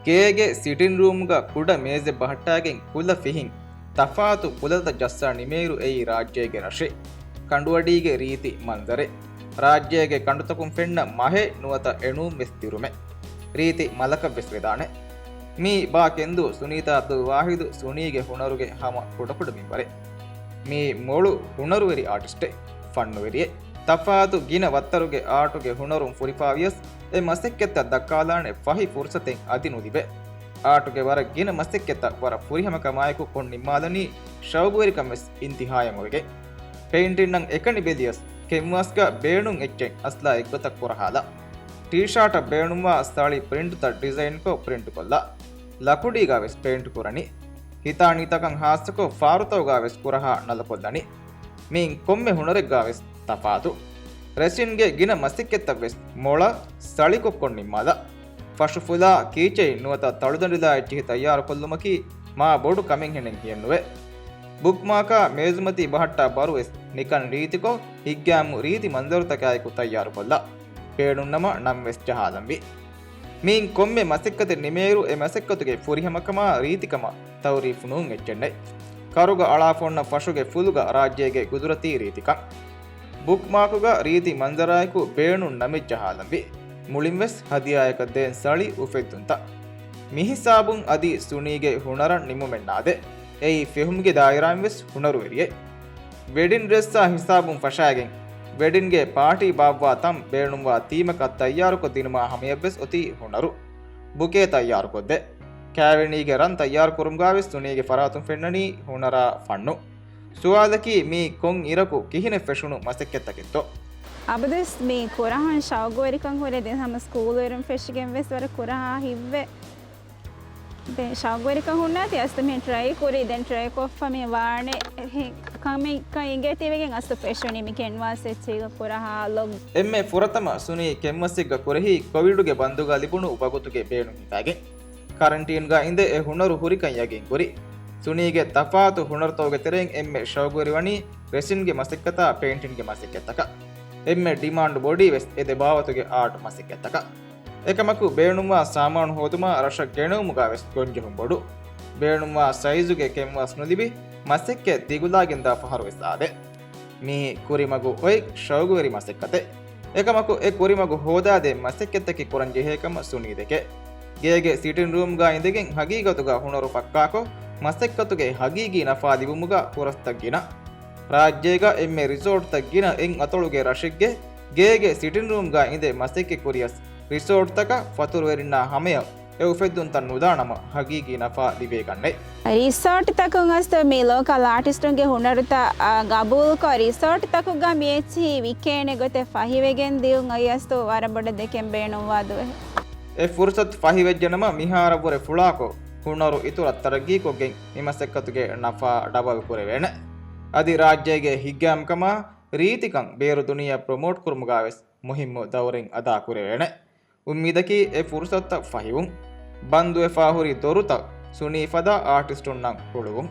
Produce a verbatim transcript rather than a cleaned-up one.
ގޭގެ ސިޓިން ރޫމްގަ ކުޑަ މޭޒެއް ބަހައްޓާގެން ކުލަ ފިހިން ތަފާތު ކުލަތައް ޖައްސާ ނިމޭއިރު އެއީ ރާއްޖޭގެ ރަށެއް. ކަނޑުއަޑީގެ ރީތި މަންޒަރެއް. ރާއްޖޭގެ ކަނޑުތަކުން ފެންނަ މަހެއް ނުވަތަ އެނޫން ވެސް ދިރުމެއް. ރީތި މަލަކަށް ވެސް ވެދާނެ. މީ ބާ ކެންދޫ ސުނީތާ އަބްދުލް ވާހިދު ސުނީގެ ހުނަރުގެ ހަމަ ކުޑަކުޑަ މިންވަރެއް. މީ މޮޅު ހުނަރުވެރި އާޓިސްޓެއް، ފަންނުވެރިއެއް. ތަފާތު ގިނަ ވައްތަރުގެ އާޓުގެ ހުނަރުން ފުރިފާވިޔަސް އެ މަސައްކަތްތައް ދައްކާލާނެ ފަހި ފުރުސަތެއް އަދި ނުލިބޭ. އާޓުގެ ވަރަށް ގިނަ މަސައްކަތްތައް ވަރަށް ފުރިހަމަކަމާއެކު ކޮށް ނިންމާލަނީ ޝައުގުވެރިކަން ވެސް އިންތިހާޔަށް އޮވެގެން. ޕެއިންޓިންއަށް އެކަނި ބެލިޔަސް ކެންވާސްގަ ބޭނުން އެއްޗެއް އަސްލާ އެއްގޮތަށް ކުރަހާލާ. ޓީޝާޓަށް ބޭނުންވާ ސަޅި ޕްރިންޓުތައް ޑިޒައިންކޮށް ޕްރިންޓުކޮށްލާ. ލަކުޑީގަ ވެސް ޕެއިންޓު ކުރަނީ. ހިތާނީތަކަށް ހާއްސަކޮށް ފާރުތަކުގަ ވެސް ކުރަހާ ނަލަކޮށްލަނީ. މިއިން ކޮންމެ ހުނަރެއްގަ ވެސް ތަފާތު. ރެސިންގެ ގިނަ މަސައްކަތްތައް ވެސް މޮޅަށް ސަޅިކޮށްކޮށް ނިންމާލާ. ފަށުފުލާ، ކީޗެއިން ނުވަތަ ތަޅުދަނޑިލާ އެއްޗިހި ތައްޔާރުކޮށްލުމަކީ މާ ބޮޑު ކަމެއްހެނެއް ހިޔެއްނުވޭ. ބުކްމާކާ މޭޒުމަތީ ބަހައްޓާ ބަރުވެސް ނިކަން ރީތިކޮށް، ހިތްގައިމު ރީތި މަންޒަރުތަކާއެކު ތައްޔާރުކޮށްލާ. ބޭނުންނަމަ ނަން ވެސް ޖަހާލަންވީ. މިއިން ކޮންމެ މަސައްކަތެއް ނިމޭއިރު އެ މަސައްކަތުގެ ފުރިހަމަކަމާ ރީތިކަމަށް ތައުރީފު ނޫން އެއްޗެއްނެތް. ކަރުގަ އަޅާފަ އޮންނަ ފަށުގެ ފުލުގަ ރާއްޖޭގެ ގުދުރަތީ ރީތިކަން. ބުކްމާކުގަ ރީތި މަންޒަރާއެކު ބޭނުން ނަމެއް ޖަހާލަންވީ. މުޅިންވެސް ހަދިޔާއަކަށް ދޭން ސަޅި އުފެއްދުންތައް. މިހިސާބުން އަދި ސުނީގެ ހުނަރަށް ނިމުމެއް ނާދޭ. އެއީ ފެހުމުގެ ދާއިރާއިން ވެސް ހުނަރުވެރިއެއް. ވެޑިން ޑްރެއްސާ ހިސާބުން ފަށާގެން، ވެޑިންގެ ޕާޓީ ބާއްވާ ތަން ބޭނުންވާ ތީމަކަށް ތައްޔާރުކޮށް ދިނުމާ ހަމަޔަށްވެސް އޮތީ ހުނަރު. ބުކޭ ތައްޔާރުކޮށްދޭ. ކާވެނީގެ ރަން ތައްޔާރުކުރުމުގަވެސް ސުނީގެ ފަރާތުން ފެންނަނީ ހުނަރާ ފަންނު. ސުވާލަކީ މީ ކޮން އިރަކު ކިހިނެއް ފެށުނު މަސައްކަތްތަކެއްތޯ؟ އަބަދުވެސް މީ ކުރަހަން ޝައުގުވެރިކަން ހުރޭ. ދެން ހަމަ ސްކޫލުވެރިން ފެށިގެން ވެސް ވަރަށް ކުރަހާ ހިތްވޭ. ދެން ޝައުގުވެރިކަން ހުންނާތީ އަސްލު މިހެން ޓްރައި ކުރީ. ދެން ޓްރައި ކޮށްފަ މި ވާނެ ކަމެއް ކަން އިނގޭތީވެގެން އަސްލު ފެށުނީ މި ކެންވާސް އެއްޗެހިގަ ކުރަހާ ލޮގް. އެންމެ ފުރަތަމަ ސުނީ ކެންވަސްއެއްގަ ކުރެހި ކޮވިޑުގެ ބަންދުގަ ލިބުނު ވަގުތުގެ ބޭނުން ހިފާގެން. ކަރަންޓީންގަ އިނދެ އެ ހުނަރު ހުރިކަން ޔަގީންކުރި. ސުނީގެ ތަފާތު ހުނަރުތަކުގެ ތެރެއިން އެންމެ ޝައުގުވެރިވަނީ ރެސިންގެ މަސައްކަތާ ޕެއިންޓިންގެ މަސައްކަތްތަކަށް. އެންމެ ޑިމާންޑް ބޮޑީވެސް އެ ދެ ބާވަތުގެ އާޓް މަސައްކަތްތަކަށް. އެކަމަކު ބޭނުންވާ ސާމާނު ހޯދުމާ ރަށަށް ގެނެވުމުގަވެސް ގޮންޖެހުން ބޮޑު. ބޭނުންވާ ސައިޒުގެ ކެންވާސް ނުލިބި، މަސައްކަތް ދިގުލާގެންދާ ފަހަރުވެސް އާދޭ. މީ ކުރިމަގު އޮތް ޝައުގުވެރި މަސައްކަތެއް. އެކަމަކު އެ ކުރިމަގު ހޯދާދޭ މަސައްކަތްތަކެއް ކުރަން ޖެހޭ ކަމަށް ސުނީ ދެކޭ. ގޭގެ ސިޓިން ރޫމްގަ އިނދެގެން ހަގީގަތުގަ ހުނަރު ފައްކާކޮށް، މަސައްކަތުގެ ހަގީގީ ނަފާ ލިބުމުގަ ފުރަސްތައް ގިނަ. ރާއްޖޭގަ އެންމެ ރިސޯޓްތައް ގިނަ އެއް އަތޮޅުގެ ރަށެއްގެ ގޭގެ ސިޓިން ރޫމްގަ އިނދެ މަސައްކަތް ކުރިޔަސް، ރިސޯޓްތަކަށް ފަތުރުވެރިންނާ ހަމަޔަށް އެ އުފެއްދުންތައް ނުދާނަމަ ހަގީގީ ނަފާ ލިބޭކަށްނެތް. ރިސޯޓްތަކުން އަސްލު މި ލޯކަލް އާޓިސްޓުންގެ ހުނަރުތައް، އާ، ގަބޫލުކޮށް، ރިސޯޓްތަކުގަ މި އެއްޗިހި ވިކޭނެ ގޮތެއް ފަހިވެގެން ދިޔުން އައި އަސްލު ވަރަށް ބޮޑަށް ދެކެން ބޭނުންވާ ދުވަހެއް. އެ ފުރުސަތު ފަހިވެއްޖެނަމަ، މިހާރަށްވުރެ ފުޅާކޮށް، ހުނަރު އިތުރަށް ތަރައްގީކޮށްގެން މި މަސައްކަތުގެ ނަފާ ޑަބަލް ކުރެވޭނެ. އަދި ރާއްޖޭގެ ހިތްގައިމުކަމާ ރީތިކަން ބޭރު ދުނިޔެއަށް ޕްރޮމޯޓް ކުރުމުގަވެސް މުހިއްމު ދައުރެއް އަދާ ކުރެވޭނެ. އުއްމީދަކީ އެ ފުރުސަތުތައް ފަހިވުން. ބަންދުވެފާ ހުރި ދޮރުތައް ސުނީ ފަދަ އާޓިސްޓުންނަށް ހުޅުވުން.